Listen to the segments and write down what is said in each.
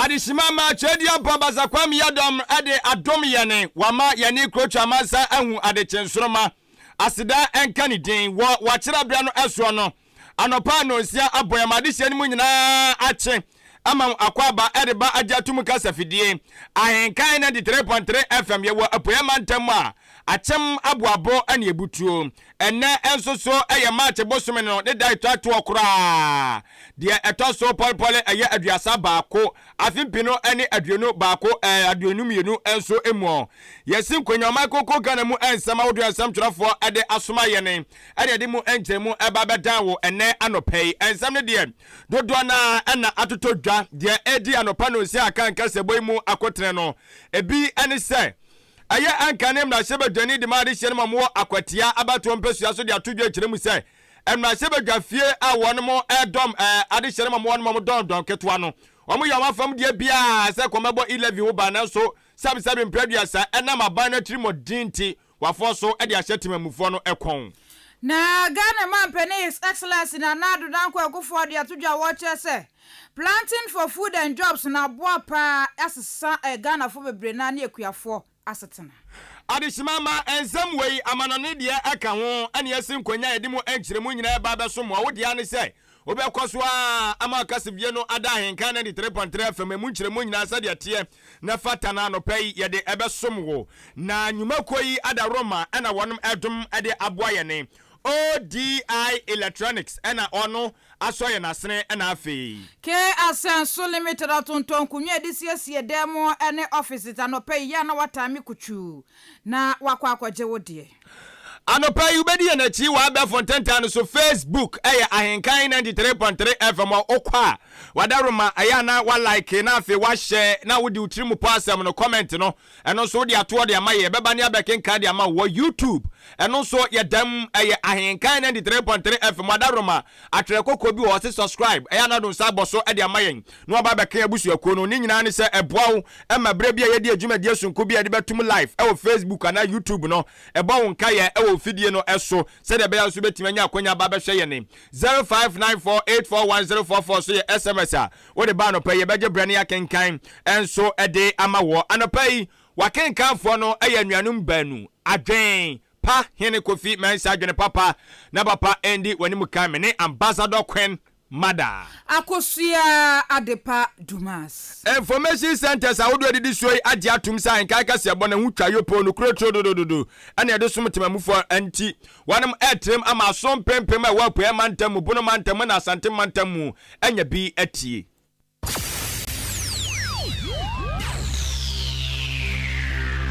Adehyema ma Tweaduampɔn Basa Kwame Yiadom de adom yɛne, wama yɛne Kurotwa amansan ahu adekye nsoromma. Aseda nka ne din. Wɔ wakyerɛ berɛ no soɔ no, anɔpa nnɔnsia abɔ yɛn ma adehyeɛ no mu nyinaa akye ama wo akwaaba de ba agye atom kasafidie. Ahenkan 93.3 FM yɛwɔ Apueɛ mantam mu a akyem aboabo ne abutuo. Ɛnnɛ nso so yɛ March bosome no ne da etwa toɔ koraa. Deɛ ɛtɔ so pɔlepɔle ɛyɛ 31, afe mpenu ne 21 ɛɛ 22 nso mu. Yɛsi nkonya ɔman kronkron Ghana mu nsɛm ahodoɔ a nsɛmtwerɛfoɔ de asoma yɛn ɛne yɛde mu nkyerɛmu ɛba bɛdan wo ɛnnɛ anɔpa yi. Nsɛm no deɛ dodoɔ no ara na atotɔ dwa. Deɛ ɛredi anɔpa nonsia aka nkasɛbɔ yi mu akotene no, ebi ne sɛ, Ɛyɛ anka ne mmarahyɛbadwani de ma adehyeɛ no ma wɔwɔ Akwatia abatoɔ mpasua so de ato dwa kyerɛ mu sɛ mmarahyɛbadwa fie a wɔnom dɔm adehyeɛ no ma wɔnom wɔn dɔn dɔn ketewa no wɔn yɛ wɔn afam deɛ biara sɛ kɔmɛbɔ e-levy ho ban nanso sɛbesɛbe mprɛ aduasa ɛnam aban no atirimuɔden nti wafoɔ so de ahyɛ temamufoɔ no kɔn. Na Ghana Mampanin His Excellency Nana Addo Dankwa Akufo-Addo ato dwa a wɔkyerɛ sɛ Planting for Food and Jobs no aboa paa asesa Ghanafo bebree no ara ne akuafoɔ asetena. Adehyema ma nsɛm wei amanɔne deɛ ɛka ho ɛne ɛsi nkonya a yɛde mu nkyerɛmu nyinaa ɛba abɛso mo a wo dea ne sɛ wobɛkɔ so ara ama ɔkasafie no ada Ahenkan 93.3 FM emu nkyerɛmu nyinaa sɛdeɛ ɛteɛ na ɛfata no anɔpa yi yɛde ɛbɛsom wo na nnwumakuo yi adaworoma ɛna wɔnom ɛdom ɛde aboa yɛne ODI Electronics ɛna ɔno asɔ yɛn asene ɛna afei. K Asɛnso Limited atontɔn nkonnwa a yɛde siesie dan mu ne offices anɔpa yi yɛ a na woataa me kutuu na woakɔ akɔgye wo deɛ. Anɔpa yi wobɛdi yɛn akyi wɔ abɛɛfo ntentan no so Facebook ɛyɛ Ahenkan 93.3 FM a wokɔ a wadaroma ɛyɛ a na wa like na afei wa share na wode wo tiri mu pɔ asɛm no comment no ɛno nso wode atoɔ de ama yɛ yɛbɛba ne abɛkenkan de ama wo wɔ YouTube ɛno nso yɛdam ɛyɛ Ahenkan 93.3 FM wadaroma Atwerɛ kɔkɔɔ bi wɔ hɔ se subscribe, ɛyɛ a na wode wo nsa abɔ so de ama yɛn na waba abɛka yɛn abusuakuo no. Ne nyinaa ne sɛ ɛboa wo ma berɛ bi a yɛdi adwumadie sononko bi a yɛde bɛtom live wɔ Facebook anaa YouTube no, ɛbɔ wo nkaeɛ wɔ wo fidie no so sɛdeɛ ɛbɛyɛ a wo nso wobɛtumi anya akwanya aba abɛhwɛ yɛn. 0594841044 so yɛ SMS a wode ba anɔpa yi, yɛbɛgye berɛ na yɛakenkan nso de ama woɔ. Anɔpa yi, w'akenkanfoɔ no yɛ anuanom baanu, Adwen. Pa Hene Kofi Mensah dwene papa na papa ndi w'anim kan me ne Ambassador Queen Mada. Akosua Adepa Dumas. Information centres ahodoɔ a ɛdidi soɔ yi agye atom sɛ ahenkan kaseɛbɔ no ho twa yopoo no kuro turododododo na ɛde som temamufoɔ nti wɔnom retrem ama aso mpempem a ɛwɔ Apueɛ mantam mu, Bono mantam mu na Asante mantam mu anya bi atie.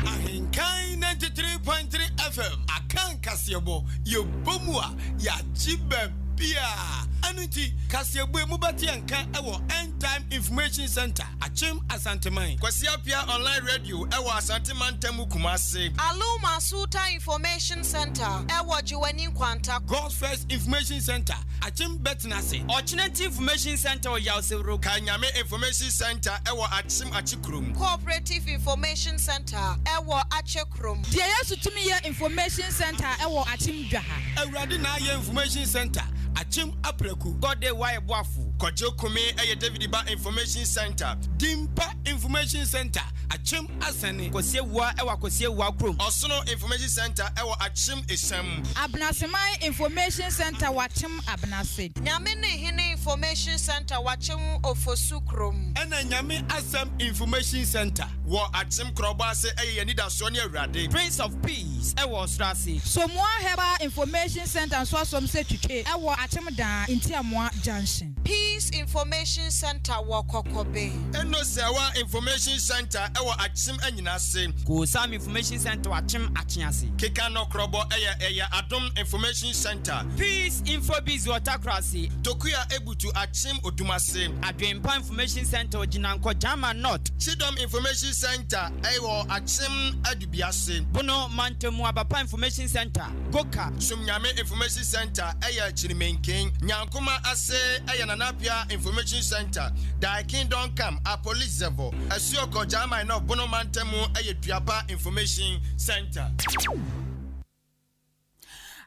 Ahenkan 93.3 FM Akan kaseɛbɔ, yɛbɔ mu a, yɛagye baabiara. Ɛno nti, kaseɛbɔ yi mobɛte yɛn nka wɔ End Time Information Centre, Akyem Asanteman. Kwasi Appiah Online Radio wɔ Asante Mantam mu Kumase. Aluma Sultan Information Centre wɔ Gyewane Nkwanta. God's First Information Centre, Akyem Bɛtenase. Ɔkyenati Information Centre wɔ Yawsewuro. Kae Nyame Information Centre wɔ Akyem Akyekurom. Cooperative Information Centre wɔ Akyekurom. Deɛ Yesu Tumi Yɛ Information Centre wɔ Akyem Dwaha. Awurade Na Ayɛ Information Centre, Akyem Apraku. God Day Wayɛ Boafo. Kwadwo Kumi yɛ David Ba Information Centre. Dimpa Information Centre, Akyem Asɛne. Kwasi Awuah wɔ Akwasi Awuah kurom. Ɔsono Information Centre wɔ Akyem Esiam. Abenaseman Information Centre wɔ Akyem Abenase. Nyame ne Hene Information Centre wɔ Akyem Ofosu kurom. Ɛna Nyame Asɛm Information Centre. Wɔ Akyem Korɔbɔ ase ɛyɛ yɛn anidasoɔ ne Awurade. Prince of Peace wɔ Ɔsoro ase. Somoa Herbal Information Centre nso asɔm sɛ Twitwe wɔ Akyem Daa, Ntiamoa Junction. Peace Information Centre wɔ Kɔkɔbe. Enosewa Information Centre wɔ Akyem Anyinase. Koosam Information Centre wɔ Akyem Akyease. Keka Nɔkorɔbɔ yɛ ɛyɛ Adom Information Centre. Peace Info-Biz wɔ Takorase. Tokua Ebutu Akyem Odumase. Adwenpa Information Centre wɔ Gyinankɔ, Gyama North. Kyidɔm Information Centre wɔ Akyem Adubiase. Bono Mantamu Abapa Information Centre, Goka. Sumnyame Information Centre yɛ Kyirimenken. Nyankoma ase yɛ Nana Appiah Information Centre, Thy Kingdom Come, Apolizevo, Asuokɔ, Gyamai North, Bono Mantamu yɛ Duapa Information Centre.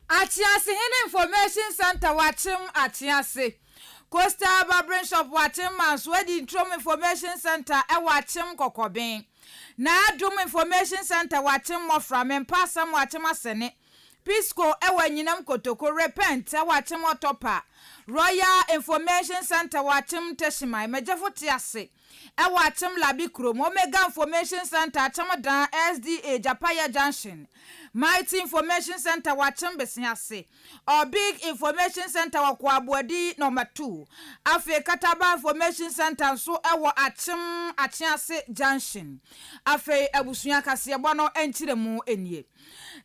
Akyeasehene Information Centre wɔ Akyem Akyease. Coastal Barbering Shop wɔ Akyem Manso, Adi Ntrom Information Centre wɔ Akyem Kɔkɔben, Naadom Information Centre wɔ Akyem Mmɔfra, Mempa Asɛm wɔ Akyem Asɛne, Pisco wɔ Anyinam Kotoko, Repent wɔ Akyem Ɔtɔpa, Royal Information Centre wɔ Akyem Tehyiman, Megyefo Te Ase wɔ Akyem Labi Kurom, Omega Information Centre, Akyem Dan, SDA, Japayɛ Junction, Mighty Information Centre wɔ Akyem Besease, Ɔbig Information Centre wɔ Koaboadi Nɔma 2. Afei Kataba Information Centre nso wɔ Akyem Akyease Junction. Afei abusua kaseɛbɔ no nkyerɛmu nie.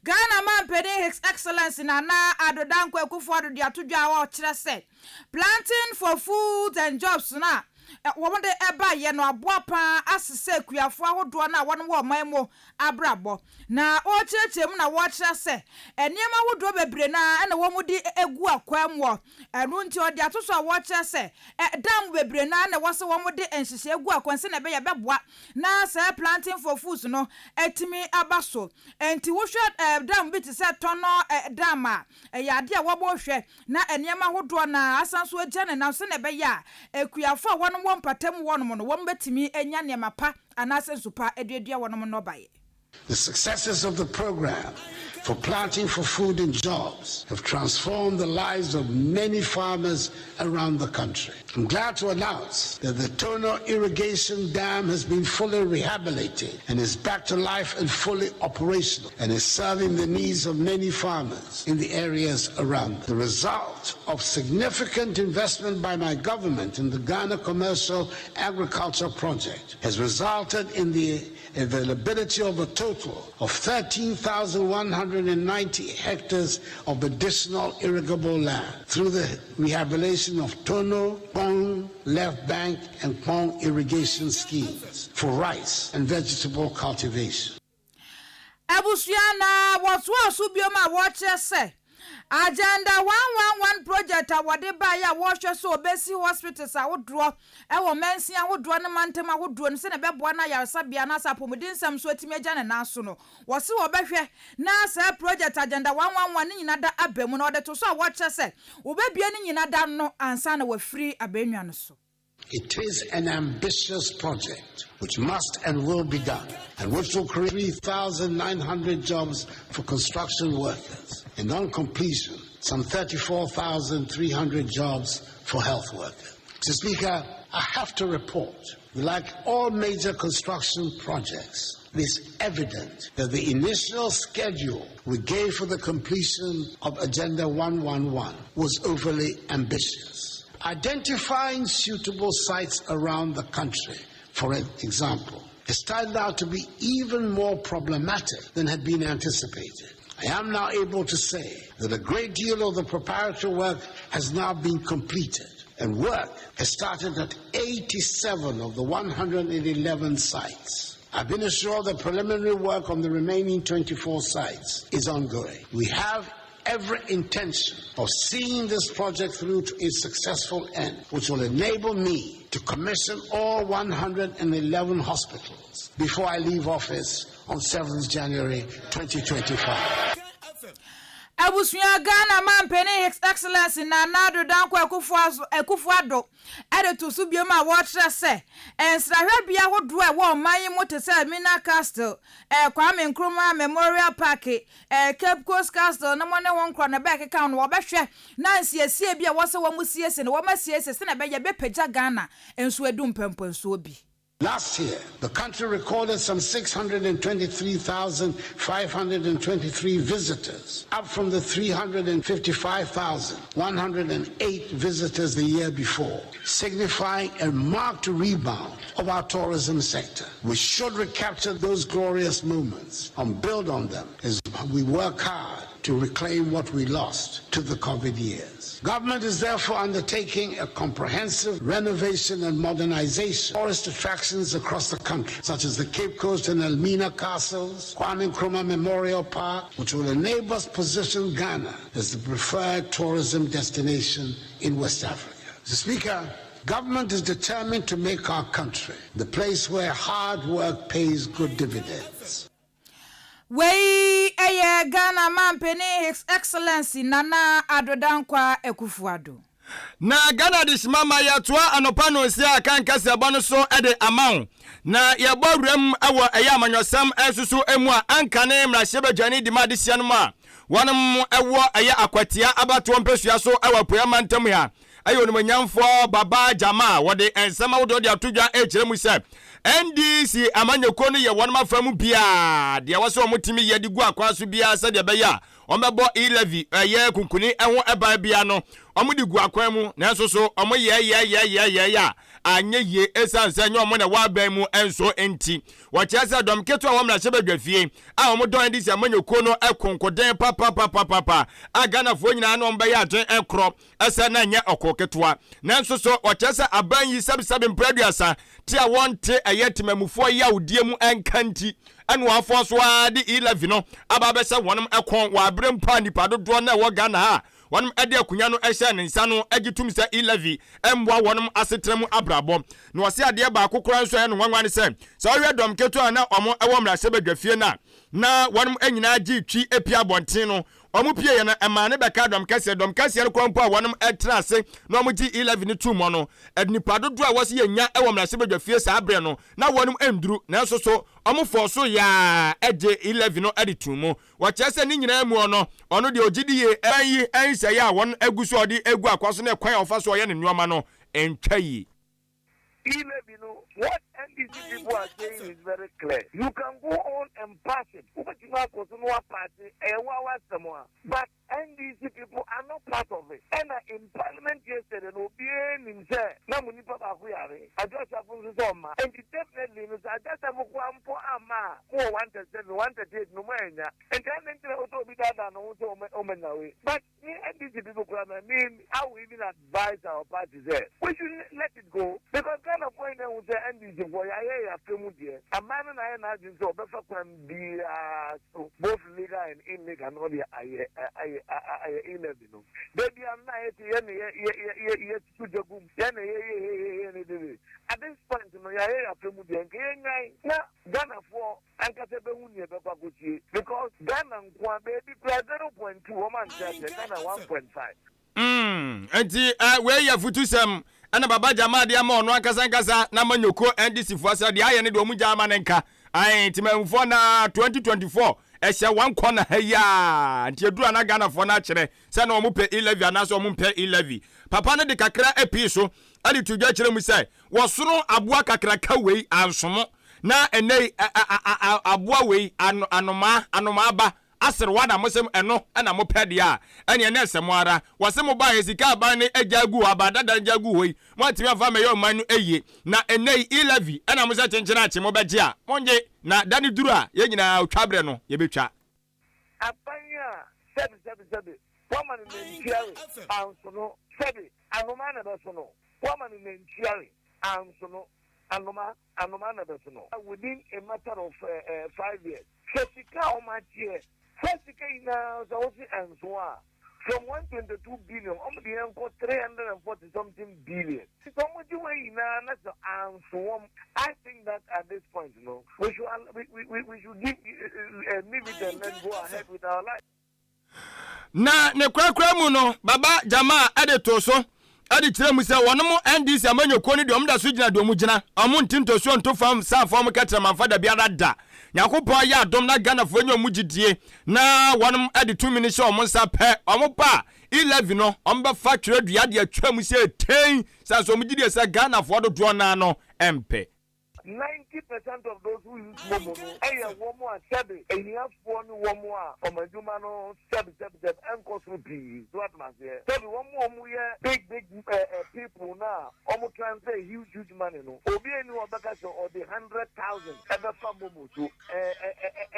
Ghana Manpanin His Excellency Nana Addo Dankwa Akufo-Addo de ato dwa a ɔkyerɛ sɛ Planting for Food and Jobs no a wɔde baeɛ no aboa pa ara asesa akuafoɔ ahodoɔ no a wɔn wɔ ɔman mu abrabɔ. Na wɔrekyerɛkyerɛ mu na wɔrekyerɛ sɛ nneɛma ahodoɔ bebree no ara na wɔde gu akwan mu. Ɛno nti wɔde ato so a wɔrekyerɛ sɛ dam bebree no ara na ɛwɔ sɛ wɔde nhyehyɛe gu akwan sɛnea ɛbɛyɛ ɛbɛboa na saa planting for foods no atumi aba so. Enti wohwɛ dam bi te sɛ Tɔnɔ dam a, ɛyɛ adeɛ a wɔbɔ hwɛ na nneɛma ahodoɔ no ara asan nso agya ne nan sɛnea ɛbɛyɛ a akuafoɔ a wɔn wɔ mpatamu hɔnom no wɔn bɛtumi anya nneɛma pa anaasɛ nsu pa aduadua wɔn nnɔbaeɛ. The successes of the program for planting for food and jobs have transformed the lives of many farmers around the country. I'm glad to announce that the Tono Irrigation Dam has been fully rehabilitated and is back to life and fully operational and is serving the needs of many farmers in the areas around. The result of significant investment by my government in the Ghana Commercial Agriculture Project has resulted in the availability of a total of 13,190 hectares of additional irrigable land through the rehabilitation of Tono, Pong, Left Bank, and Pong irrigation schemes for rice and vegetable cultivation. Abusua na wɔtoaa so biom a wɔkyerɛ sɛ Agenda 111 project a wɔde baeɛ a wɔrehwɛ sɛ wɔbɛsi hospitals ahodoɔ wɔ mansin ahodoɔ ne mantam ahodoɔ no sɛdeɛ ɛbɛboa na ayaresabea anaasɛ apɔmuden nsɛm nso atumi agya ne nan so no, wɔse wɔbɛhwɛ na saa project Agenda 111 no nyina da aba mu na wɔde to so a wɔkyerɛ sɛ wɔbɛbue ne nyina da no ansa na wɔafiri abannwa no so. It is an ambitious project which must and will be done and which will create 3,900 jobs for construction workers and on completion, some 34,300 jobs for health workers. Mr. Speaker, I have to report, like all major construction projects, it is evident that the initial schedule we gave for the completion of Agenda 111 was overly ambitious. Identifying suitable sites around the country, for example, has turned out to be even more problematic than had been anticipated. I am now able to say that a great deal of the preparatory work has now been completed and work has started at 87 of the 111 sites. I've been assured that preliminary work on the remaining 24 sites is ongoing. We have every intention of seeing this project through to its successful end, which will enable me to commission all 111 hospitals before I leave office on 7th January 2025. Abusua Ghana Manpanin His Excellency Nana Addo Dankwa Akufo-Addo de to so biom a wɔkyerɛ sɛ nsrahwɛbea ahodoɔ a ɛwɔ ɔman yi mu te sɛ Elmina Castle, Kwame Nkrumah Memorial Park, Cape Coast Castle no mu ne ho nkorɔ no bɛkeka ho no wɔbɛhwɛ na nsiesie bi a ɛwɔ sɛ wɔsiesie no wɔasiesie sɛdeɛ ɛbɛyɛ ɛbɛpagya Ghana nso adu mpɛnpɛnsoɔ bi. Last year, the country recorded some 623,523 visitors, up from the 355,108 visitors the year before, signifying a marked rebound of our tourism sector. We should recapture those glorious moments and build on them as we work hard to reclaim what we lost to the COVID years. Government is therefore undertaking a comprehensive renovation and modernization of tourist attractions across the country, such as the Cape Coast and Elmina Castles, Kwame Nkrumah Memorial Park, which will enable us position Ghana as the preferred tourism destination in West Africa. Mr. Speaker, government is determined to make our country the place where hard work pays good dividends. Wei yɛ Ghana manpanin His Excellency Nana Addo Dankwa Akufo-Addo. Na Ghana Adehyema ma yɛtoa anɔpa nonsia a kan kaseɛbɔ no so de ama wo. Na yɛbɔ wuram wɔ ɛyɛ amanyɔsɛm nso so mu a anka ne mmarahyɛbadwani di ma adehyeɛ no mu a wɔnom wɔ ɛyɛ Akwatia abatoɔ mpɛsua so wɔ Apueɛ mantam ha ɛyɛ Onimonyamfoɔ Baba Jama a wɔde nsɛm ahodoɔ de ato dwa rekyerɛ mu sɛ NDC amanyɔkuo no yɛ wɔnom afa mu biara deɛ ɛwɔ sɛ wɔtumi yɛ de gu akwan so biara sɛdeɛ ɛbɛyɛ a wɔbɛbɔ e-levy ɛyɛ kunkuni ho ban bia no wɔde gu akwan mu nanso so wɔyɛɛyɛɛyɛɛyɛɛyɛ a anyɛ yie esiane sɛ ɛnyɛ wɔn na ɛwɔ aban mu nso nti. Wɔkyerɛ sɛ dɔm ketewa a ɛwɔ mmarahyɛbadwafie a wɔdɔn NDC amanyɔkuo no konkoden papapapapapa a Ghanafoɔ nyinaa ne wɔn bɛyɛ adwene korɔ sɛ na ɛnyɛ ɔko ketewa. Nanso so wɔkyerɛ sɛ aban yi sɛbesɛbe mprɛ aduasa te a wɔnte ɛyɛ temamufoɔ yawdie mu nka nti ɛna wɔafoɔ so ara de e-levy no aba abɛhyɛ wɔnom kɔn wɔ aberɛ mpo a nnipa dodoɔ no a ɛwɔ Ghana ha a wɔnom de akonya no hyɛɛ ne nsa no gye tom sɛ e-levy mmoa wɔnom asetena mu abrabɔ. Na wɔse adeɛ baako koraa nso a ɛyɛ no nwanwa ne sɛ, sɛ wohwɛ dɔm ketewa a na wɔn wɔ mmarahyɛbadwafie no a na wɔnom nyinaa gye twi pie abɔnten no, Wɔn pieeɛ no, ɛmaa no bɛkaa dɔm kɛseɛ. Dɔm kɛseɛ no koraa mpo a wɔnom tenaa ase na wɔn gyee E-levy no too mu no, nnipa dodoɔ a wɔse yɛnya wɔ mmarahyɛbadwa fie saa berɛ no, na wɔnom nnuru. Nanso so wɔn fɔɔ so yɛɛ ara gyee E-levy no de too mu. Wɔkyerɛ sɛ ne nyinaa mu no, ɔno deɛ ɔgye di yie. Ɛban yi nhyehyɛeɛ a wɔn agu so a ɔde gu akwa so ne kwan a ɔfa so ɔyɛ ne nnoɔma no ntwa yie. E-levy no, what NDC people are saying is very clear, you can go on and pass it, wobɛtumi akɔ so na woapaase, ɛyɛ wo ara w'asɛm a, but NDC people are not part of it. Ɛna in parliament yesterday no, obiara nim sɛ na mo nipa baako yare, Adwo Asafo nso sɛ ɔmma, nti definitely no sɛ Adwo Asafo koraa mpo amma a, mowɔ 137, 138 no moannya, nti adɛn nti na ɛwɔ sɛ obi daadaa ne ho sɛ ɔmanya wei? But Me NDC people koraa no, me I will even advise our party sɛ we should let it go because Ghana foɔ nyinaa hu sɛ NDC foɔ yɛayɛ yɛn afa mu deɛ, aban no na ayɛ n'adwene sɛ ɔbɛfa kwan biara so both legal and illegal na ɔde ayɛ ayɛ ayɛ e-levy no. Da biara no na ayɛ sɛ yɛn na yɛ yɛ yɛ yɛ yɛtutu gya gu mu, yɛn na yɛyɛ hehehe ne dede. At this point no yɛayɛ yɛn afa mu deɛ nka yɛnnyae na Ghana foɔ ankasa bɛhu nea ɛbɛkɔ akɔsie because Ghana nkoa baabi koraa 0.2 wɔn ante aseɛ Ghana 1.5. Mm, nti eh, wei yɛ afutusɛm ɛna Baba Jamal de ama ɔno ankasa ankasa na amanyɔkuo NDC foɔ sɛ deɛ ayɛ no deɛ ɔmo gya ama ne nka. Ae, Temanmufoɔ na 2024 ɛhyɛ wɔn kɔ na ha yi a, nti ɛduru a na Ghanafoɔ no akyerɛ sɛ na ɔmo pɛ e-levy anaasɛ ɔmo mpɛ e-levy. Papa no de kakra apii so de to dwa kyerɛ mu sɛ wɔsono aboa kakraka wei ansomo Na ɛnnɛ yi, aboa wei, anomaa, anomaa ba, aserewa na mose ɛno na mopɛ deɛ a, ɛneɛ na ɛsɛ mo ara. Wɔse mobaeɛ, sika aban no agya agu hɔ, aban dada no agya agu hɔ yi, moantumi amfa ammɛyɛ ɔman no yie. Na ɛnnɛ yi, e-levy na mose kyenkyen akye mobɛgye a, monnye. Na da no duru a, yɛn nyinaa, otwa berɛ no, yɛbɛtwa. Aban a sɛbe sɛbe sɛbe, woama no nantwi awe, anso no, sɛbe, anomaa na ɛbɛso no, woama no nantwi awe, anso no, anoma. Anoma na ɛbɛso no. Within a matter of 5 years hwɛ sika a wɔn agyeɛ, saa sika nyinaa sɛ wose ɛnso a, from 122 billion wɔn de yɛn kɔ 340 something billion. Sɛ wɔn gye wɔn nyinaa na sɛ anso wɔn, I think that at this point no, we should give leave it and then go ahead with our life. Na ne korakora mu no, Baba Jamal de too so de kyerɛɛ mu sɛ wɔnom NDC amanyɔkuo no deɛ wɔn da so gyina deɛ wɔn gyina, wɔn nte ntosuo nto fam sɛ afa wɔn kɛtrɛma mfa dabiara da. Nyankopɔn ayɛ adom na Ghanafoɔ anya wɔn gyidie na wɔnom de tumi no hyɛ wɔn nsa pɛ, wɔn ba a e-levy no wɔn bɛfa twerɛdua de atwa mu sɛ tei sane sɛ wɔn gyidie sɛ Ghanafoɔ dodoɔ no ara no mpɛ. 90% of those who use MoMo no yɛ wɔn a sɛbe ahiafoɔ ne wɔn a wɔn adwuma no sɛbe sɛbe sɛbe ɛnkɔ soro pii. So atom aseɛ? Sɛbe wɔn a wɔyɛ big big people no a wɔn transfer huge huge money no, obi ani hɔ bɛka sɛ ɔde 100,000 ɛbɛfa MoMo so. Ɛɛ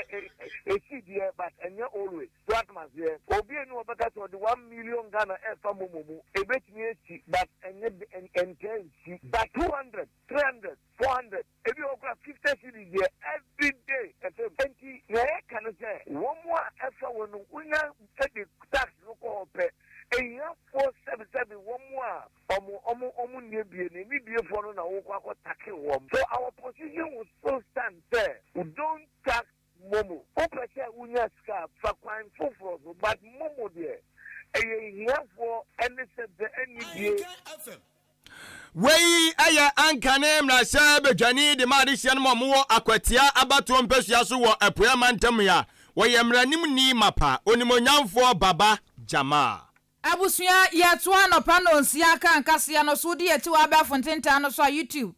ɛɛ esi deɛ, but ɛnyɛ always. So atom aseɛ? Obi ani hɔ bɛka sɛ ɔde 1 million Ghana ɛfa MoMo mu, ebetumi esi, but ɛnyɛ ɛntɛ nsi, but 200, 300, 400, ebi wɔ kora 50 cedis deɛ every day ɛfɛ mu. Nti nea yɛka no sɛ wɔn a ɛfa wɔn no wonya de tax no kɔ hɔ pɛ, ehiafoɔ sɛbisɛbi, wɔn a ɔmo nnie bie ne ne biefoɔ no na wɔkɔ akɔ tax wɔn. So our position will still stand sɛ we don't tax MoMo. Wopɛ sɛ wonya sika, fa kwan foforɔ so, but MoMo deɛ ɛyɛ hiafoɔ ɛne sɛ ɛni. bie. Wei yɛ ankane mmarahyɛ badwani de ma adehyeɛ no ma wɔwɔ Akwatia abatoɔ mpasua so wɔ Apueɛ mantam a wɔyɛ mmaranimni mapa Onimuonyamfoɔ Baba Jamal. Abusua, yɛtoa anɔpa nnɔnsia aka nkaseɛ no so, wodi akyi wɔ abɛɛfo ntentan no so a, YouTube,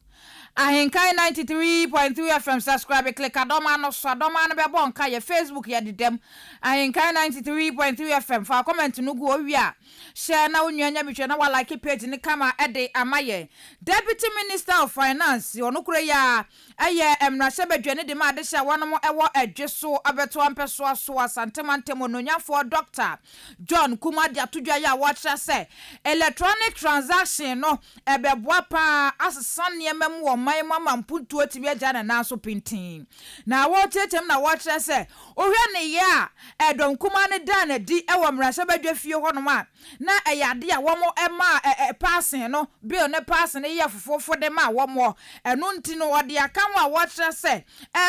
Ahenkan 93.3 FM, subscribe, click adɔma no so, adɔma no bɛbɔ nka, yɛ Facebook, yɛdedam, Ahenkan 93.3 FM, fa wo comment no gu hɔ, wowie a, Share na wo nua nya bi hwɛ na wa like page no kama de ama yɛn. Deputy Minister of Finance, ɔno koro yi ara yɛ mmarahyɛbadwani de ma adehye a wɔnom wɔ Ɛdwe so abɛtoa mpɛsoa so Asante mantam Onuonyanfoɔ Dɔkta John Kumah de ato dwa yi a wɔkyerɛ sɛ electronic transaction no ɛbɛboa paa asesa nneɛma mu wɔ ɔman mu ama mpuntuo atumi agyina ne nan so pintinn. Na wɔrekyerɛkyerɛ mu na wɔrekyerɛ sɛ wohwɛ nneyɛɛ a ɛdɔm kumaa no daa no adi wɔ mmarahyɛbadwa fie hɔnom a, na ɛyɛ ade a wɔmaa paasee no, bill no paasee no yɛɛ fofoofo de maa wɔn. Ɛno nti no wɔde aka ho a wɔrekyerɛ sɛ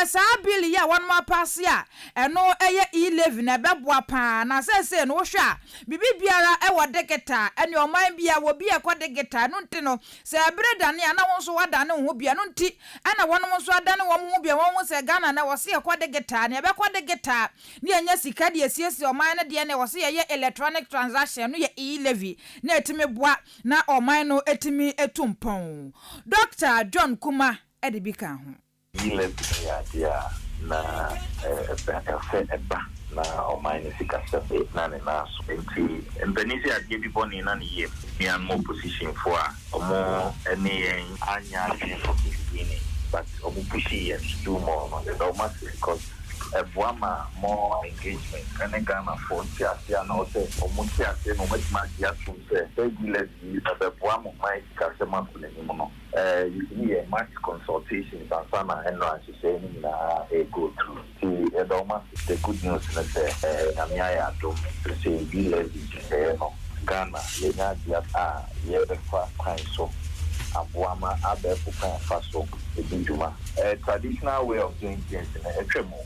saa bill yi a wɔnom apaase a ɛno yɛ e-levy no ɛbɛboa paa. Na seesei no wohwɛ a biribi biara wɔ digital, ɛne ɔman biara wɔ bi a ɛkɔ digital, ɛno nti no sɛ ɛbere dane a na wo nso woadane wo ho bi, ɛno nti ɛna wɔnom nso adane wɔn ho bi a wɔhu sɛ Ghana nɛ wɔse yɛkɔ digital, nea ɛbɛkɔ digital ne yɛnya sika de asiesie ɔman no deɛ na ɛwɔ sɛ yɛyɛ electronic transaction, ɛno yɛ e-levy na ɛtumi boa na ɔman no tumi tu mpɔn. Dɔkta John Kumah de bi ka ho. E-levy no yɛ adeɛ a na ɛbɛ sɛ ɛba na ɔman no sikasɛm na ne nan so. Nti mpanin sɛ adeɛ bi bɔne na ne yam. Nuanom opposition foɔ a ɔmo ne yɛn anyɛ adwene from the beginning but ɔmo pushii yɛn to do more no, yɛda ɔmo ase because ɛboa ma more engagement ɛne Ghanafoɔ nteaseɛ a na ɛwɔ sɛ ɔmo te aseɛ na ɔmo atumi agye atom sɛ saa E-levy yi ɛbɛboa mo man sikasɛm akɔ n'anim no. Yɛtumi yɛɛ much consultations ansa na ɛnora nhyehyɛe no nyinaa ɛrego through nti yɛda wɔn ase. The good news ne sɛ Nyame ayɛ adom sesei E-levy nhyehyɛeɛ no Ghana yɛanya agye a yɛrebɛfa kwan so aboa ma abɛɛfo kwan afa so di dwuma. Traditional way of doing things no atwa mu,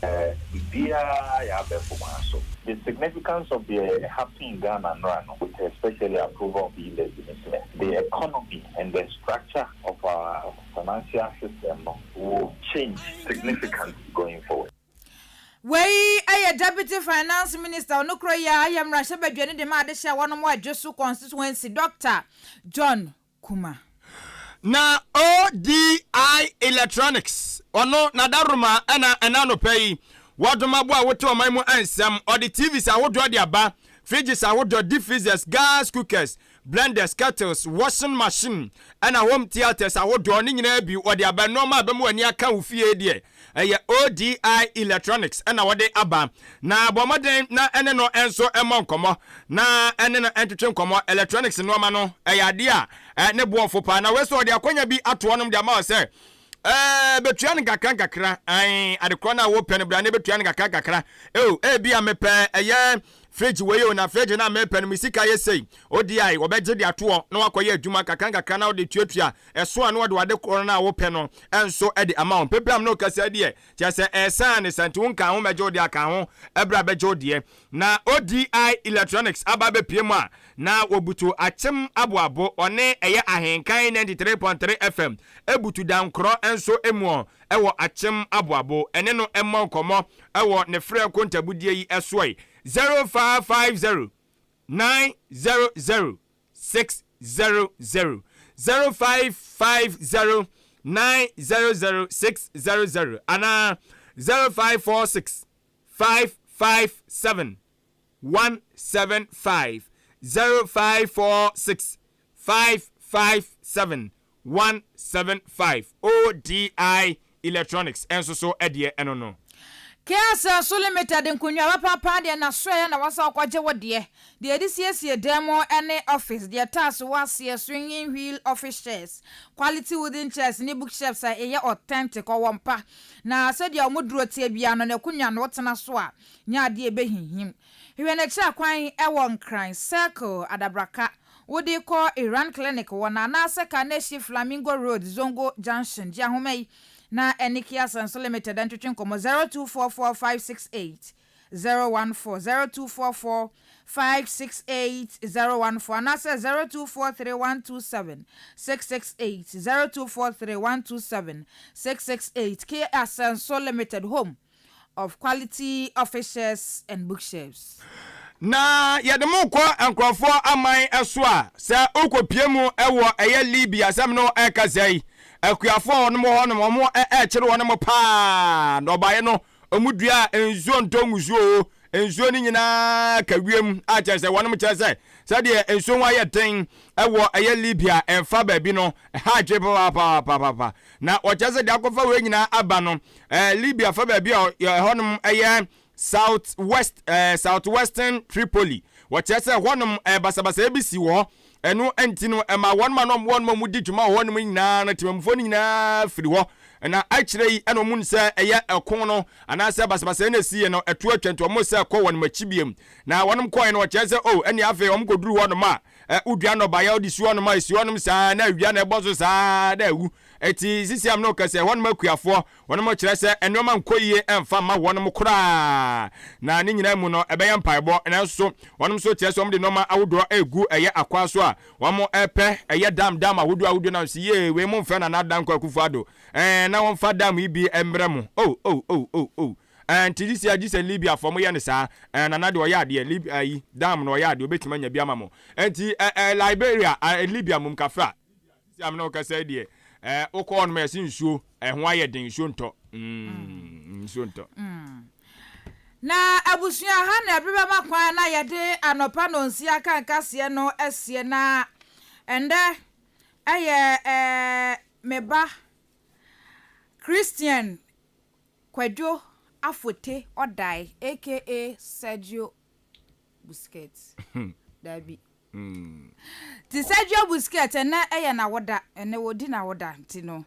biribiara yɛ abɛɛfo kwan so. The significance of deɛ happen in Ghana nnora no with especially approval of E-levy ne sɛ the economy and the structure of our financial system no will change significantly going forward. Wei yɛ Deputy Finance Minister ɔno koro yi ara yɛ mmarahyɛbadwani de ma adehye a wɔnom wɔ Adweso Constituency Doctor John Kumah. Na ODI Electronics, ɔno n'adaroma na ɛna anɔpa yi wɔdom aboa a wote ɔman mu nsɛm. Ɔde TVs ahodoɔ de aba, fridges ahodoɔ, deep freezers, gas cookers, blenders, kettles, washing machine, ɛna home theatres ahodoɔ ne nyinaa bi wɔde aba. Nneɛma a ɛbɛma w'ani aka wo fie deɛ, ɛyɛ ODI Electronics ɛna wɔde aba. Na bɔ mmɔden na ɛne no nso mmɔ nkɔmmɔ na ɛne no ntwetwe nkɔmmɔ. Electronics nneɛma no ɛyɛ adeɛ a ne boɔ fo paa. Na wei nso wɔde akwanya bi ato hɔnom de ama wo sɛ bɛtua no nkakra nkakra. Ae, adekorɔ no a wopɛ no bra na ɛbɛtua no nkakra nkakra. Eo, ebi a mepɛ ɛyɛ fridge wei o, na fridge no a mepɛ no me sika yɛ sei. ODI, wɔbɛgye de ato hɔ na wakɔyɛ adwuma nkakra nkakra na wode tuatua ɛso a na wɔde wade korɔ no a wopɛ no nso de ama wo. Mpempem am na ɔkasa deɛ, kyerɛ sɛ ɛsan ne sɛ nti wonka ho mɛgye wo deɛ aka ho ɛberɛ a bɛgye wo deɛ. Na ODI Electronics aba abɛpue mu a na wɔbutu akyem aboabo, ɔne ɛyɛ Ahenkan 93.3 FM butu dankorɔ nso muɔ wɔ akyem aboabo. Ɛne no mmɔ nkɔmmɔ wɔ ne frɛ nkontabudie yi soɔ yi, 0550 900 600, 0550 900 600 anaa 0546 557 175, 0546 557 175. ODI Electronics nso so deɛ ɛno no. KSL Limited nkonnwa papaapa deɛ n'asoɛeɛ na wasa ɔkɔgye wo deɛ, deɛ yɛde siesie dan mu ne office, deɛ tiles wɔ aseɛ, swinging wheel office chairs, quality wooden chairs ne bookshelves a ɛyɛ authentic, ɔwɔ mpa na sɛdeɛ wɔn duro teɛ biara no n'akonnwa no wotena so a nyɛ adeɛ a ɛbɛhinhim. Hwehwɛ n'akyiri akwan wɔ Nkran, Circle, Adabraka, wode rekɔ Iran Clinic wɔ no anaasɛ Kaneshie Flamingo Road, Zongo Junction. Gye ahoma yi na ɛne Kia Sanso Limited ntwetwe nkɔmmɔ 0244 568 014, 0244. 568 014 anaasɛ 0243 127 668, 0243 127 668. K Asenso Limited, home of quality offices and bookshelves. Na yɛde mo kɔ nkurɔfoɔ aman so a, sɛ wokɔpie mu wɔ ɛyɛ Libya asɛm no ɛka sɛ yi, akuafoɔ a wɔnom wɔ hɔnom, wɔn ɛkyere wɔn paa. Nnɔbaeɛ no wɔn dua a, nsuo ntɔ ngusuo o, nsuo no nyinaa ka wiem a, kyerɛ sɛ wɔnom kyerɛ sɛ sɛdeɛ nsuo ho ayɛ den ɛwɔ ɛyɛ Libya ɛmfa baabi no, ɛha adwe papaapapapa. Na wɔkyerɛ sɛ deɛ akɔfa wei nyinaa aba no, Libya fa baabi a ɛhɔnom ɛyɛ south west, south western Tripoli. Wɔkyerɛ sɛ hɔnom basabasa bi si wɔ ɛno nti no, ɛma wɔn ma no wɔn mu di dwuma wɔ hɔnom nyinaa no, temamufoɔ no nyinaa firi hɔ. Na akyerɛ yi ɛna wɔn sɛ ɛyɛ ɛko no anaasɛ basabasa no esi yɛ no ɛto atwa, nti wɔn sɛ kɔ wɔn akyi biem. Na wɔn kɔɛ no, wɔkyerɛ sɛ o ɛne afei wɔn kɔduru hɔnom a, wodua nnɔbaeɛ wode si hɔnom a, esi hɔnom saa na awia na ɛbɔ so saa na awu. Eti sisi am no kɛsɛ hɔnom akuafoɔ wɔn kyerɛ sɛ nneɛma nkɔ yie ɛmfa mma wɔn koraa. Na ne nyinaa mu no, ɛbɛyɛ mpaebɔ, nanso wɔn nso kyerɛ sɛ wɔn de nneɛma ahodoɔ egu ɛyɛ akwan so a wɔn ɛpɛ ɛyɛ dam dam ahodoɔ ahodoɔ. Na si yie wei mo nfɛ Nana Dankwa Akufo Addo na wɔmfa dam yi bi mbrɛ mo. Oh oh oh oh oh, nti sisi agye sɛ Libya fɔ mo yɛ no saa. Nana deɛ ɔyɛ adeɛ Libya ayi dam na ɔyɛ adeɛ obetumi anya bi ama mo. Nti ɛɛ ɛɛ Liberia, Libya mum kafra. Sisi amena ɔkasa yi deɛ, wokɔ hɔ nom yɛsi nsuo ɛho ayɛ den, nsuo ntɔ, nsuo ntɔ. Na abusua, ha na ɛbere bɛma kwan na yɛde anɔpa nonsia kankaseɛ no asie. Na ɛndɛ ɛyɛ me ba Christian Kwadwo Afote Ɔdae, aka Sergio Busquets. Daabi. Nti Sergio Busquets, ɛnɛ ɛyɛ n'awoda, ɛnɛ wɔdi n'awoda, nti no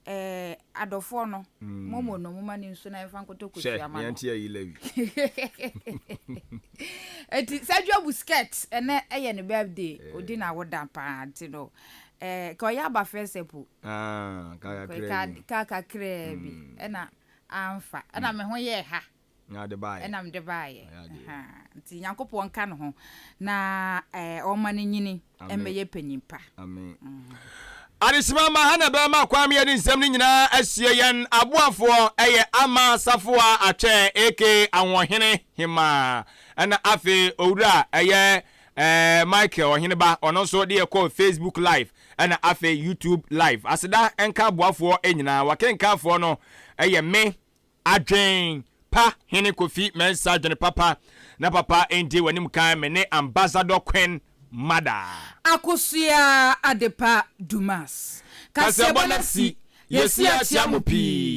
adɔfoɔ no, momo no moma ne nsu na yɛmfa nkɔtɔ kosua ma no. Nti Sergio Busquets, ɛnɛ ɛyɛ ne birthday, ɔdi n'awoda paa, nti no ka ɔyɛ aba first po. Ka kakraa bi ɛna amfa ɛna me ho yɛɛ ha ɛna mede baayɛ. Nti Nyankopɔn nka ne ho na ɔma no nyini ɛmmɛyɛ panyin pa. Adesima ma ha na bɛrima kwan mi yɛde nsɛm no nyinaa asie. Yɛn aboafoɔ ɛyɛ Ama Safoa Atwɛ aka Ahoɔhene Hemaa, ɛna afei owura ɛyɛ Michael Ɔheneba, ɔno nso de yɛkɔɔ Facebook Live ɛna afei YouTube Live. Aseda nka aboafoɔ nyinaa. Wakenkanfoɔ no ɛyɛ me, Adwen Pa Hene Kofi Mɛnsa. Adwene papa na papa ndi w'anim kan. Me ne Ambassador Queen Mada Akosua Adepa Dumas. Kaseɛbɔ no si yɛsi akyia mo pii.